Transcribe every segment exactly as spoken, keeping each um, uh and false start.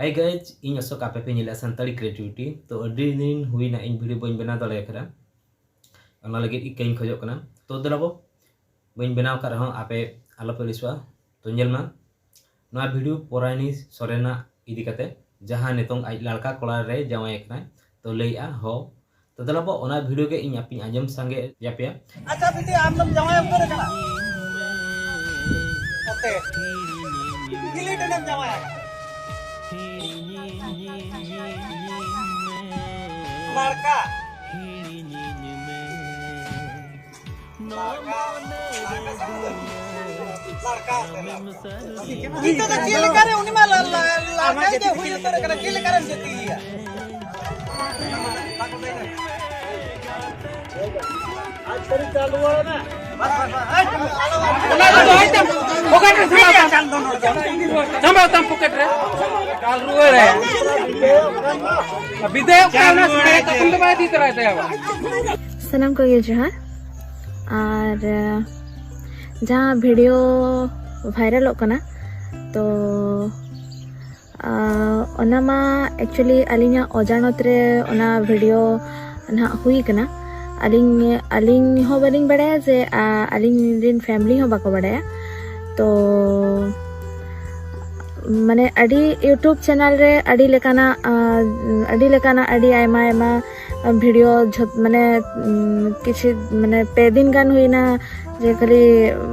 Hi guys, ᱤᱧ ᱚᱥᱳᱠ, ᱟᱯᱮ ᱯᱮ ᱧᱮᱞᱮᱫᱼᱟ ᱥᱟᱱᱛᱟᱲᱤ Creativity᱾ ᱛᱚ ᱟᱹᱰᱤ ᱫᱤᱱ ᱦᱩᱭᱱᱟ ᱤᱧ ᱵᱷᱤᱰᱤᱭᱳ ᱵᱟᱹᱧ ᱵᱮᱱᱟᱣ ᱫᱟᱲᱮ ᱟᱠᱟᱫᱟ, ᱚᱱᱟ ᱞᱟᱹᱜᱤᱫ ᱤᱠᱟᱹᱧ ᱠᱷᱚᱡᱚᱜ ᱠᱟᱱᱟ᱾ ᱛᱚ ᱫᱮᱞᱟᱵᱚ, ᱵᱟᱹᱧ ᱵᱮᱱᱟᱣ ᱟᱠᱟᱫ ᱨᱮᱦᱚᱸ ᱟᱯᱮ ᱟᱞᱚᱯᱮ ᱟᱹᱲᱤᱥᱚᱜᱼᱟ᱾ ᱛᱚ ᱧᱮᱞ ᱢᱟ, ᱱᱚᱣᱟ ᱵᱷᱤᱰᱤᱭᱳ ᱯᱚᱨᱟᱭᱱᱤ ᱥᱚᱨᱮᱱᱟᱜ ᱤᱫᱤ ᱠᱟᱛᱮ, ᱡᱟᱦᱟᱸ ᱱᱤᱛᱚᱝ ᱟᱡ ᱞᱟᱲᱠᱟ ᱠᱚᱲᱟ ᱨᱮ ᱡᱟᱶᱟᱭ ᱠᱟᱱᱟᱭ, ᱛᱚ ᱞᱟᱹᱭᱮᱜᱼᱟ ᱦᱚ᱾ ᱛᱚ ᱫᱮᱞᱟᱵᱚ, ᱚᱱᱟ ᱵᱷᱤᱰᱤᱭᱳ ᱜᱮ ᱤᱧ ᱟᱯᱮᱧ ᱟᱸᱡᱚᱢ ᱥᱟᱸᱜᱮ ᱟᱯᱮᱭᱟ᱾ ᱟᱪᱪᱷᱟ ᱵᱤᱴᱤ, ᱟᱢ ᱫᱚᱢ ᱡᱟᱶᱟᱭ ᱩᱛᱟᱹᱨ ᱟᱠᱟᱱᱟ? ᱚᱛᱮ ᱪᱤᱞᱤ ᱴᱷᱮᱱᱮᱢ ᱡᱟᱶᱟᱭ ᱟᱠᱟᱱᱟ? ᱞᱟᱲᱠᱟ᱾ ᱱᱤᱛᱚᱜ ᱫᱚ ᱪᱮᱫ ᱞᱮᱠᱟᱨᱮ ᱩᱱᱤ ᱢᱟ ᱞᱟ-, ᱞᱟ-, ᱞᱟᱲᱠᱟ ᱜᱮ ᱦᱩᱭ ᱩᱛᱟᱹᱨ ᱟᱠᱟᱱᱟ, ᱪᱮᱫ ᱞᱮᱠᱟᱨᱮᱢ ᱡᱟᱹᱛᱤᱭᱮᱭᱟ? ᱚᱱᱟ ᱫᱚ ᱫᱚᱦᱚᱭ ᱛᱟᱢ, ᱯᱚᱠᱮᱴ ᱨᱮ ᱥᱟᱢᱵᱟᱣ ᱛᱟᱢ᱾ ᱥᱟᱢᱵᱟᱣ ᱛᱟᱢ ᱯᱚᱠᱮᱴ ᱨᱮ᱾ ᱠᱟᱞ ᱨᱩᱣᱟᱹᱲ ᱟᱭᱟ᱾ ᱵᱤᱫᱟᱹᱭᱚᱜ ᱠᱟᱱᱟ, ᱚᱱᱟ ᱥᱚᱢᱚᱭ ᱛᱚᱠᱷᱚᱱ ᱫᱚ ᱵᱟᱭ ᱤᱫᱤ ᱛᱚᱨᱟᱭ ᱛᱟᱭᱟ᱾ ᱥᱟᱱᱟᱢ ᱠᱚᱜᱮ ᱡᱚᱦᱟᱨ᱾ ᱟᱨ ᱡᱟᱦᱟᱸ ᱵᱷᱤᱰᱤᱭᱳ ᱵᱷᱟᱭᱨᱟᱞᱚᱜ ᱠᱟᱱᱟ, ᱛᱚ ᱟᱨ ᱚᱱᱟ ᱢᱟ actually ᱟᱹᱞᱤᱧᱟᱜ ᱚᱡᱟᱱᱚᱛ ᱨᱮ ᱚᱱᱟ ᱵᱷᱤᱰᱤᱭᱳ ᱱᱟᱦᱟᱜ ᱦᱩᱭ ᱠᱟᱱᱟ᱾ ᱟᱹᱞᱤᱧ, ᱟᱹᱞᱤᱧ ᱦᱚᱸ ᱵᱟᱹᱞᱤᱧ ᱵᱟᱲᱟᱭᱟ ᱡᱮ, ᱟ, ᱟᱹᱞᱤᱧ ᱨᱮᱱ ᱯᱷᱮᱢᱤᱞᱤ ᱦᱚᱸ ᱵᱟᱠᱚ ᱵᱟᱲᱟᱭᱟ᱾ ᱛᱚ ᱢᱟᱱᱮ ᱟᱹᱰᱤ YouTube ᱪᱮᱱᱮᱞ ᱨᱮ ᱟᱹᱰᱤ ᱞᱮᱠᱟᱱᱟᱜ, ᱟ, ᱟᱹᱰᱤ ᱞᱮᱠᱟᱱᱟᱜ ᱟᱹᱰᱤ ᱟᱭᱢᱟ ᱟᱭᱢᱟ ᱵᱷᱤᱰᱤᱭᱳ ᱡᱷᱚᱛ-, ᱢᱟᱱᱮ, ᱩᱢ, ᱠᱤᱪᱷᱩ, ᱢᱟᱱᱮ ᱯᱮ ᱫᱤᱱ ᱜᱟᱱ ᱦᱩᱭᱱᱟ ᱡᱮ ᱠᱷᱟᱹᱞᱤ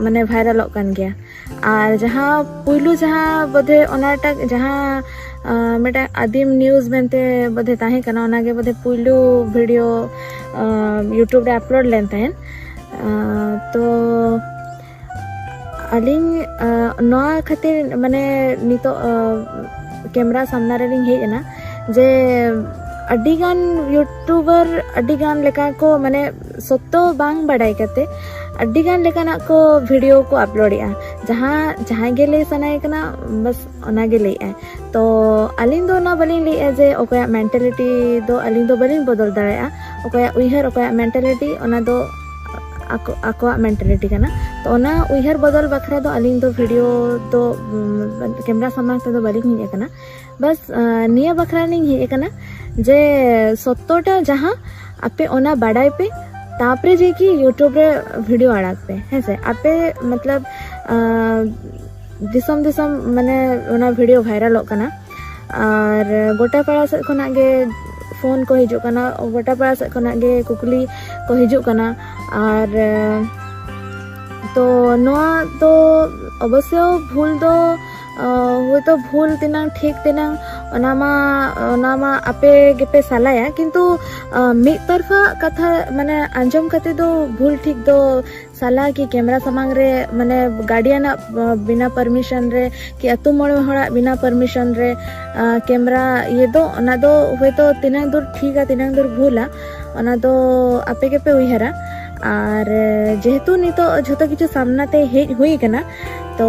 ᱢᱟᱱᱮ ᱵᱷᱟᱭᱨᱟᱞᱚᱜ ᱠᱟᱱ ᱜᱮᱭᱟ᱾ ᱟᱨ ᱡᱟᱦᱟᱸ ᱯᱩᱭᱞᱩ ᱡᱟᱦᱟᱸ ᱵᱚᱫᱷᱮ ᱚᱱᱟᱴᱟᱜ ᱡᱟᱦᱟᱸ, ᱟ, ᱢᱤᱫᱴᱟᱝ ᱟᱹᱫᱤᱢ ᱱᱤᱭᱩᱡᱽ ᱢᱮᱱᱛᱮ ᱵᱚᱫᱷᱮ ᱛᱟᱦᱮᱸ ᱠᱟᱱᱟ, ᱚᱱᱟᱜᱮ ᱵᱚᱫᱷᱮ ᱯᱩᱭᱞᱩ ᱵᱷᱤᱰᱤᱭᱳ, ᱟ, YouTube ᱨᱮ ᱟᱯᱞᱳᱰ ᱞᱮᱱ ᱛᱟᱦᱮᱸᱫ᱾ ᱟ, ᱛᱚ ᱟᱹᱞᱤᱧ, ᱟ, ᱱᱚᱣᱟ ᱠᱷᱟᱹᱛᱤᱨ ᱢᱟᱱᱮ ᱱᱤᱛᱚᱜ, ᱟ, ᱠᱮᱢᱨᱟ ᱥᱟᱢᱱᱟ ᱨᱮᱞᱤᱧ ᱦᱮᱡ ᱮᱱᱟ ᱡᱮ ᱟᱹᱰᱤᱜᱟᱱ ᱭᱩᱴᱩᱵᱟᱨ ᱟᱹᱰᱤᱜᱟᱱ ᱞᱮᱠᱟ ᱠᱚ ᱢᱟᱱᱮ ᱥᱚᱛᱛᱚ ᱵᱟᱝ ᱵᱟᱰᱟᱭ ᱠᱟᱛᱮ ᱟᱹᱰᱤᱜᱟᱱ ᱞᱮᱠᱟᱱᱟᱜ ᱠᱚ ᱵᱷᱤᱰᱤᱭᱳ ᱠᱚ ᱟᱯᱞᱳᱰᱮᱜᱼᱟ᱾ ᱡᱟᱦᱟᱸ, ᱡᱟᱦᱟᱸᱭ ᱜᱮ ᱞᱟᱹᱭ ᱥᱟᱱᱟᱭᱮ ᱠᱟᱱᱟ, ᱵᱟᱥ ᱚᱱᱟ ᱜᱮ ᱞᱟᱹᱭᱮᱜᱼᱟᱭ᱾ ᱛᱚ ᱟᱹᱞᱤᱧ ᱫᱚ ᱚᱱᱟ ᱵᱟᱹᱞᱤᱧ ᱞᱟᱹᱭᱮᱜᱼᱟ ᱡᱮ ᱚᱠᱚᱭᱟᱜ ᱢᱮᱱᱴᱟᱞᱤᱴᱤ ᱫᱚ ᱟᱹᱞᱤᱧ ᱫᱚ ᱵᱟᱹᱞᱤᱧ ᱵᱚᱫᱚᱞ ᱫᱟᱲᱮᱭᱟᱜᱼᱟ, ᱚᱠᱚᱭᱟᱜ ᱩᱭᱦᱟᱹᱨ, ᱚᱠᱚᱭᱟᱜ ᱢᱮᱱᱴᱟᱞᱤᱴᱤ, ᱚᱱᱟ ᱫᱚ ᱟᱠᱚ ᱟᱠᱚᱣᱟᱜ ᱢᱮᱱᱴᱟᱞᱤᱴᱤ ᱠᱟᱱᱟ᱾ ᱛᱚ ᱚᱱᱟ ᱩᱭᱦᱟᱹᱨ ᱵᱚᱫᱚᱞ ᱵᱟᱠᱷᱨᱟ ᱫᱚ ᱟᱹᱞᱤᱧ ᱫᱚ ᱵᱷᱤᱰᱤᱭᱳ ᱫᱚ ᱩᱢ, ᱠᱮᱢᱨᱟ ᱥᱟᱢᱟᱝ ᱛᱮᱫᱚ ᱵᱟᱹᱞᱤᱧ ᱦᱮᱡ ᱟᱠᱟᱱᱟ᱾ ᱵᱟᱥ ᱱᱤᱭᱟᱹ ᱵᱟᱠᱷᱨᱟ ᱞᱤᱧ ᱦᱮᱡ ᱟᱠᱟᱱᱟ ᱡᱮ ᱥᱚᱛᱛᱚᱴᱟ ᱡᱟᱦᱟᱸ ᱟᱯᱮ ᱚᱱᱟ ᱵᱟᱰᱟᱭ ᱯᱮ, ᱛᱟᱯᱚᱨᱮ ᱡᱮ ᱠᱤ ᱭᱩᱴᱩᱵᱽ ᱨᱮ ᱵᱷᱤᱰᱤᱭᱳ ᱟᱲᱟᱜ ᱯᱮ, ᱦᱮᱸ ᱥᱮ? ᱟᱯᱮ ᱢᱚᱛᱞᱚᱵ ᱫᱤᱥᱚᱢ ᱫᱤᱥᱚᱢ ᱢᱟᱱᱮ ᱚᱱᱟ ᱵᱷᱤᱰᱤᱭᱳ ᱵᱷᱟᱭᱨᱟᱞᱚᱜ ᱠᱟᱱᱟ, ᱟᱨ ᱜᱚᱴᱟ ᱯᱟᱲᱟ ᱥᱮᱫ ᱠᱷᱚᱱᱟᱜ ᱜᱮ ᱯᱷᱳᱱ ᱠᱚ ᱦᱤᱡᱩᱜ ᱠᱟᱱᱟ, ᱜᱚᱴᱟ ᱯᱟᱲᱟ ᱥᱮᱫ ᱠᱷᱚᱱᱟᱜ ᱜᱮ ᱠᱩᱠᱞᱤ ᱠᱚ ᱦᱤᱡᱩᱜ ᱠᱟᱱᱟ᱾ ᱟᱨ ᱛᱚ ᱱᱚᱣᱟ ᱫᱚ ᱚᱵᱚᱥᱥᱚ ᱵᱷᱩᱞ ᱫᱚ ᱦᱚᱭᱛᱳ ᱵᱷᱩᱞ ᱛᱤᱱᱟᱹᱝ ᱴᱷᱤᱠ ᱛᱤᱱᱟᱹᱝ, ᱚᱱᱟ ᱢᱟ ᱚᱱᱟ ᱢᱟ ᱟᱯᱮ ᱜᱮᱯᱮ ᱥᱟᱞᱟᱭᱟ, ᱠᱤᱱᱛᱩ ᱢᱤᱫ ᱛᱚᱨᱯᱷᱟ ᱠᱟᱛᱷᱟ ᱢᱟᱱᱮ ᱟᱸᱡᱚᱢ ᱠᱟᱛᱮ ᱫᱚ ᱵᱷᱩᱞ ᱴᱷᱤᱠ ᱫᱚ ᱥᱟᱞᱟ ᱠᱤ ᱠᱮᱢᱨᱟ ᱥᱟᱢᱟᱝ ᱨᱮ ᱢᱟᱱᱮ ᱜᱟᱨᱰᱤᱭᱟᱱᱟᱜ ᱵᱤᱱᱟ ᱯᱟᱨᱢᱤᱥᱚᱱ ᱨᱮ ᱠᱤ ᱟᱹᱛᱩ ᱢᱚᱬᱮ ᱦᱚᱲᱟᱜ ᱵᱤᱱᱟ ᱯᱟᱨᱢᱤᱥᱚᱱ ᱨᱮ ᱠᱮᱢᱨᱟ ᱤᱭᱟᱹ ᱫᱚ, ᱚᱱᱟ ᱫᱚ ᱦᱚᱭᱛᱳ ᱛᱤᱱᱟᱹᱝ ᱫᱩᱨ ᱴᱷᱤᱠᱟ ᱛᱤᱱᱟᱹᱝ ᱫᱩᱨ ᱵᱷᱩᱞᱟ, ᱚᱱᱟ ᱫᱚ ᱟᱯᱮ ᱜᱮᱯᱮ ᱩᱭᱦᱟᱹᱨᱟ᱾ ᱟᱨ ᱡᱮᱦᱮᱛᱩ ᱱᱤᱛᱚᱜ ᱡᱷᱚᱛᱚ ᱠᱤᱪᱷᱩ ᱥᱟᱢᱱᱟ ᱛᱮ ᱦᱮᱡ ᱦᱩᱭ ᱠᱟᱱᱟ, ᱛᱚ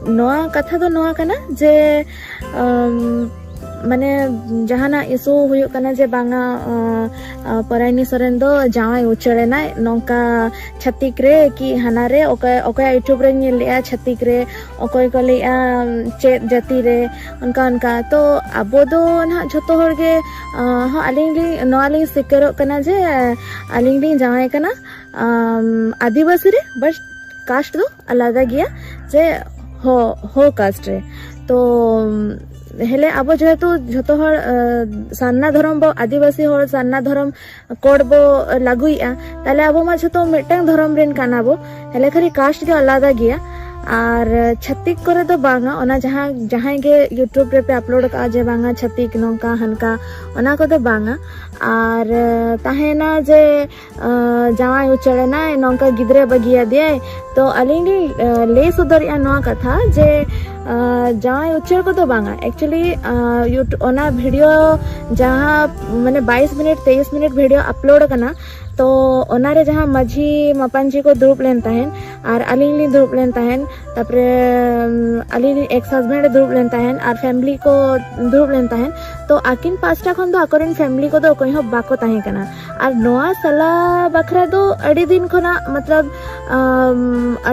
ᱱᱚᱣᱟ ᱠᱟᱛᱷᱟ ᱫᱚ ᱱᱚᱣᱟ ᱠᱟᱱᱟ ᱡᱮ ᱢᱟᱱᱮ ᱡᱟᱦᱟᱱᱟᱜ ᱤᱥᱩ ᱦᱩᱭᱩᱜ ᱠᱟᱱᱟ ᱡᱮ ᱵᱟᱝᱟ ᱯᱚᱨᱟᱭᱱᱤ ᱥᱚᱨᱮᱱ ᱫᱚ ᱡᱟᱶᱟᱭ ᱩᱪᱟᱹᱲ ᱮᱱᱟᱭ ᱱᱚᱝᱠᱟ ᱪᱷᱟᱹᱛᱤᱠ ᱨᱮ ᱠᱤ ᱦᱟᱱᱟ ᱨᱮ, ᱚᱠᱚᱭ ᱚᱠᱚᱭᱟᱜ ᱭᱩᱴᱩᱵᱽ ᱨᱮᱧ ᱧᱮᱞ ᱞᱮᱜᱼᱟ ᱪᱷᱟᱹᱛᱤᱠ ᱨᱮ, ᱚᱠᱚᱭ ᱠᱚ ᱞᱟᱹᱭᱮᱜᱼᱟ ᱪᱮᱫ ᱡᱟᱹᱛᱤ ᱨᱮ, ᱚᱱᱠᱟ ᱚᱱᱠᱟ᱾ ᱛᱚ ᱟᱵᱚ ᱫᱚ ᱱᱟᱦᱟᱜ ᱡᱷᱚᱛᱚ ᱦᱚᱲ ᱜᱮ ᱦᱚᱸ ᱟᱹᱞᱤᱧ ᱞᱤᱧ ᱱᱚᱣᱟ ᱞᱤᱧ ᱥᱤᱠᱟᱹᱨᱚᱜ ᱠᱟᱱᱟ ᱡᱮ ᱟᱹᱞᱤᱧ ᱞᱤᱧ ᱡᱟᱶᱟᱭ ᱠᱟᱱᱟ ᱟᱹᱫᱤᱵᱟᱹᱥᱤ ᱨᱮ, ᱵᱟᱴ ᱠᱟᱥᱴ ᱫᱚ ᱟᱞᱟᱫᱟ ᱜᱮᱭᱟ ᱡᱮ ᱦᱚ ᱦᱚ ᱠᱟᱥᱴ ᱨᱮ᱾ ᱛᱚ ᱦᱮᱞᱮ ᱟᱵᱚ ᱡᱮᱦᱮᱛᱩ ᱡᱷᱚᱛᱚ ᱦᱚᱲ ᱥᱟᱨᱱᱟ ᱫᱷᱚᱨᱚᱢ ᱵᱚ, ᱟᱹᱫᱤᱵᱟᱹᱥᱤ ᱦᱚᱲ ᱥᱟᱨᱱᱟ ᱫᱷᱚᱨᱚᱢ ᱠᱳᱰ ᱵᱚ ᱞᱟᱹᱜᱩᱭᱮᱫᱼᱟ, ᱛᱟᱦᱞᱮ ᱟᱵᱚ ᱢᱟ ᱡᱷᱚᱛᱚ ᱢᱤᱫᱴᱟᱝ ᱫᱷᱚᱨᱚᱢ ᱨᱮᱱ ᱠᱟᱱᱟ ᱵᱚ, ᱦᱮᱞᱮ ᱠᱷᱟᱹᱞᱤ ᱠᱟᱥᱴ ᱜᱮ ᱟᱞᱟᱫᱟ ᱜᱮᱭᱟ᱾ ᱟᱨ ᱪᱷᱟᱹᱛᱤᱠ ᱠᱚᱨᱮ ᱫᱚ ᱵᱟᱝᱟ, ᱚᱱᱟ ᱡᱟᱦᱟᱸ ᱡᱟᱦᱟᱸᱭ ᱜᱮ ᱭᱩᱴᱩᱵᱽ ᱨᱮᱯᱮ ᱟᱯᱞᱳᱰ ᱠᱟᱜᱼᱟ ᱡᱮ ᱵᱟᱝᱟ ᱪᱷᱟᱹᱛᱤᱠ ᱱᱚᱝᱠᱟ ᱦᱟᱱᱠᱟ, ᱚᱱᱟ ᱠᱚᱫᱚ ᱵᱟᱝᱟ᱾ ᱟᱨ ᱛᱟᱦᱮᱱᱟ ᱡᱮ ᱡᱟᱶᱟᱭ ᱩᱪᱟᱹᱲ ᱮᱱᱟᱭ, ᱱᱚᱝᱠᱟ ᱜᱤᱫᱽᱨᱟᱹ ᱵᱟᱹᱜᱤᱭᱟᱫᱮᱭᱟᱭ, ᱛᱚ ᱟᱹᱞᱤᱧ ᱞᱤᱧ ᱞᱟᱹᱭ ᱥᱚᱫᱚᱨᱮᱜᱼᱟ ᱱᱚᱣᱟ ᱠᱟᱛᱷᱟ ᱡᱮ ᱡᱟᱶᱟᱭ ᱩᱪᱟᱹᱲ ᱠᱚᱫᱚ ᱵᱟᱝᱟ᱾ ᱮᱠᱪᱩᱭᱮᱞᱤ ᱚᱱᱟ ᱵᱷᱤᱰᱤᱭᱳ ᱡᱟᱦᱟᱸ ᱢᱟᱱᱮ ᱵᱟᱭᱤᱥ ᱢᱤᱱᱤᱴ ᱛᱮᱭᱤᱥ ᱢᱤᱱᱤᱴ ᱵᱷᱤᱰᱤᱭᱳ ᱟᱯᱞᱳᱰ ᱟᱠᱟᱱᱟ, ᱛᱚ ᱚᱱᱟᱨᱮ ᱡᱟᱦᱟᱸ ᱢᱟᱹᱡᱷᱤ ᱢᱟᱯᱟᱧᱡᱤ ᱠᱚ ᱫᱩᱲᱩᱵ ᱞᱮᱱ ᱛᱟᱦᱮᱸᱱ ᱟᱨ ᱟᱹᱞᱤᱧ ᱞᱤᱧ ᱫᱩᱲᱩᱵ ᱞᱮᱱ ᱛᱟᱦᱮᱸᱱ, ᱛᱟᱨᱯᱚᱨᱮ ᱟᱹᱞᱤᱧ ᱨᱤᱱ ᱮᱠᱥ ᱦᱟᱥᱵᱮᱱᱰ ᱮ ᱫᱩᱲᱩᱵ ᱞᱮᱱ ᱛᱟᱦᱮᱸᱱ ᱟᱨ ᱯᱷᱮᱢᱞᱤ ᱠᱚ ᱫᱩᱲᱩᱵ ᱞᱮᱱ ᱛᱟᱦᱮᱸᱱ᱾ ᱛᱚ ᱟᱹᱠᱤᱱ ᱯᱟᱥᱴᱟ ᱠᱷᱚᱱ ᱫᱚ ᱟᱠᱚᱨᱮᱱ ᱯᱷᱮᱢᱞᱤ ᱠᱚᱫᱚ ᱚᱠᱚᱭ ᱦᱚᱸ ᱵᱟᱠᱚ ᱛᱟᱦᱮᱸ ᱠᱟᱱᱟ᱾ ᱟᱨ ᱱᱚᱣᱟ ᱥᱟᱞᱟ ᱵᱟᱠᱷᱨᱟ ᱫᱚ ᱟᱹᱰᱤ ᱫᱤᱱ ᱠᱷᱚᱱᱟᱜ, ᱢᱚᱛᱞᱚᱵ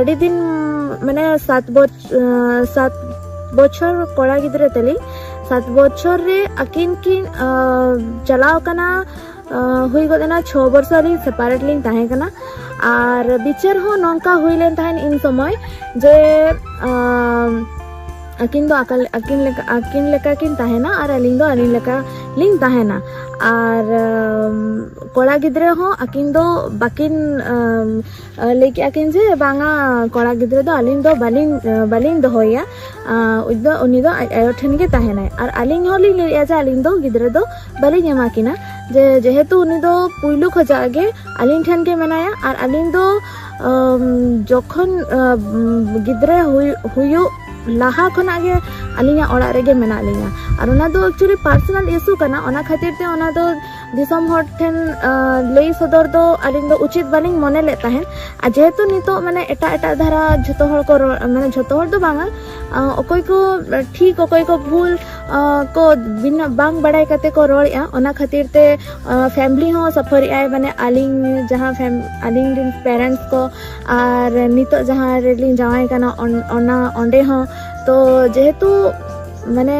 ᱟᱹᱰᱤ ᱫᱤᱱ, ᱢᱟᱱᱮ ᱥᱟᱛ ᱵᱚᱪᱷᱚᱨ ᱥᱟᱛ ᱵᱚᱪᱷᱚᱨ ᱠᱚᱲᱟ ᱜᱤᱫᱽᱨᱟᱹ ᱛᱟᱹᱞᱤᱧ, ᱥᱟᱛ ᱵᱚᱪᱷᱚᱨ ᱨᱮ ᱟᱹᱠᱤᱱ ᱠᱤᱱ ᱪᱟᱞᱟᱣ ᱠᱟᱱᱟ᱾ ᱦᱩᱭ ᱜᱚᱫ ᱮᱱᱟ ᱪᱷᱚ ᱵᱚᱪᱷᱚᱨ ᱟᱹᱞᱤᱧ ᱥᱮᱯᱟᱨᱮᱴ ᱞᱤᱧ ᱛᱟᱦᱮᱸ ᱠᱟᱱᱟ᱾ ᱟᱨ ᱵᱤᱪᱟᱹᱨ ᱦᱚᱸ ᱱᱚᱝᱠᱟ ᱦᱩᱭ ᱞᱮᱱ ᱛᱟᱦᱮᱸᱱ ᱤᱱ ᱥᱚᱢᱚᱭ ᱡᱮ ᱟᱹᱠᱤᱱ ᱫᱚ ᱟᱹᱠᱤᱱ ᱞᱮᱠᱟ ᱟᱹᱠᱤᱱ ᱞᱮᱠᱟ ᱠᱤᱱ ᱛᱟᱦᱮᱸᱱᱟ ᱟᱨ ᱟᱹᱞᱤᱧ ᱫᱚ ᱟᱹᱞᱤᱧ ᱞᱮᱠᱟ ᱞᱤᱧ ᱛᱟᱦᱮᱸᱱᱟ᱾ ᱟᱨ ᱠᱚᱲᱟ ᱜᱤᱫᱽᱨᱟᱹ ᱦᱚᱸ ᱟᱹᱠᱤᱱ ᱫᱚ ᱵᱟᱹᱠᱤᱱ ᱞᱟᱹᱭ ᱠᱮᱜᱼᱟ ᱠᱤᱱ ᱡᱮ ᱵᱟᱝᱟ, ᱠᱚᱲᱟ ᱜᱤᱫᱽᱨᱟᱹ ᱫᱚ ᱟᱹᱞᱤᱧ ᱫᱚ ᱵᱟᱹᱞᱤᱧ ᱵᱟᱹᱞᱤᱧ ᱫᱚᱦᱚᱭᱮᱭᱟ᱾ ᱩᱱᱤ ᱫᱚ ᱟᱡ ᱟᱭᱳ ᱴᱷᱮᱱ ᱜᱮ ᱛᱟᱦᱮᱸᱱᱟᱭ᱾ ᱟᱨ ᱟᱹᱞᱤᱧ ᱦᱚᱸᱞᱤᱧ ᱞᱟᱹᱭᱮᱜᱼᱟ ᱡᱮ ᱟᱹᱞᱤᱧ ᱫᱚ ᱜᱤᱫᱽᱨᱟᱹ ᱫᱚ ᱵᱟᱹᱞᱤᱧ ᱮᱢᱟ ᱠᱤᱱᱟ, ᱡᱮ ᱡᱮᱦᱮᱛᱩ ᱩᱱᱤ ᱫᱚ ᱯᱩᱭᱞᱩ ᱠᱷᱚᱱᱟᱜ ᱜᱮ ᱟᱹᱞᱤᱧ ᱴᱷᱮᱱ ᱜᱮ ᱢᱮᱱᱟᱭᱟ ᱟᱨ ᱟᱹᱞᱤᱧ ᱫᱚ ᱡᱚᱠᱷᱚᱱ ᱜᱤᱫᱽᱨᱟᱹ ᱦᱩᱭᱩᱜ ᱞᱟᱦᱟ ᱠᱷᱚᱱᱟᱜ ᱜᱮ ᱟᱹᱞᱤᱧᱟᱜ ᱚᱲᱟᱜ ᱨᱮᱜᱮ ᱢᱮᱱᱟᱜ ᱞᱤᱧᱟ᱾ ᱟᱨ ᱚᱱᱟ ᱫᱚ ᱮᱠᱪᱩᱭᱮᱞᱤ ᱯᱟᱨᱥᱚᱱᱟᱞ ᱤᱥᱩ ᱠᱟᱱᱟ, ᱚᱱᱟ ᱠᱷᱟᱹᱛᱤᱨ ᱛᱮ ᱚᱱᱟ ᱫᱚ ᱫᱤᱥᱚᱢ ᱦᱚᱲ ᱴᱷᱮᱱ ᱞᱟᱹᱭ ᱥᱚᱫᱚᱨ ᱫᱚ ᱟᱹᱞᱤᱧ ᱫᱚ ᱩᱪᱤᱛ ᱵᱟᱹᱞᱤᱧ ᱢᱚᱱᱮ ᱞᱮᱫ ᱛᱟᱦᱮᱸᱱ᱾ ᱟᱨ ᱡᱮᱦᱮᱛᱩ ᱱᱤᱛᱚᱜ ᱢᱟᱱᱮ ᱮᱴᱟᱜ ᱮᱴᱟᱜ ᱫᱷᱟᱨᱟ ᱡᱷᱚᱛᱚ ᱦᱚᱲ ᱠᱚ ᱨᱚᱲ, ᱢᱟᱱᱮ ᱡᱷᱚᱛᱚ ᱦᱚᱲ ᱫᱚ ᱵᱟᱝᱟ, ᱚᱠᱚᱭ ᱠᱚ ᱴᱷᱤᱠ ᱚᱠᱚᱭ ᱠᱚ ᱵᱷᱩᱞ ᱠᱚ ᱵᱤᱱᱟᱹ ᱵᱟᱝ ᱵᱟᱲᱟᱭ ᱠᱟᱛᱮ ᱠᱚ ᱨᱚᱲᱮᱜᱼᱟ᱾ ᱚᱱᱟ ᱠᱷᱟᱹᱛᱤᱨ ᱛᱮ ᱯᱷᱮᱢᱞᱤ ᱦᱚᱸ ᱥᱟᱯᱷᱟᱨᱮᱜᱼᱟᱭ, ᱢᱟᱱᱮ ᱟᱹᱞᱤᱧ ᱡᱟᱦᱟᱸ ᱟᱹᱞᱤᱧ ᱨᱮᱱ ᱯᱮᱨᱮᱱᱴᱥ ᱠᱚ ᱟᱨ ᱱᱤᱛᱚᱜ ᱡᱟᱦᱟᱸ ᱨᱮᱞᱤᱧ ᱡᱟᱶᱟᱭ ᱠᱟᱱᱟ ᱚᱱᱟ ᱚᱸᱰᱮ ᱦᱚᱸ᱾ ᱛᱚ ᱡᱮᱦᱮᱛᱩ ᱢᱟᱱᱮ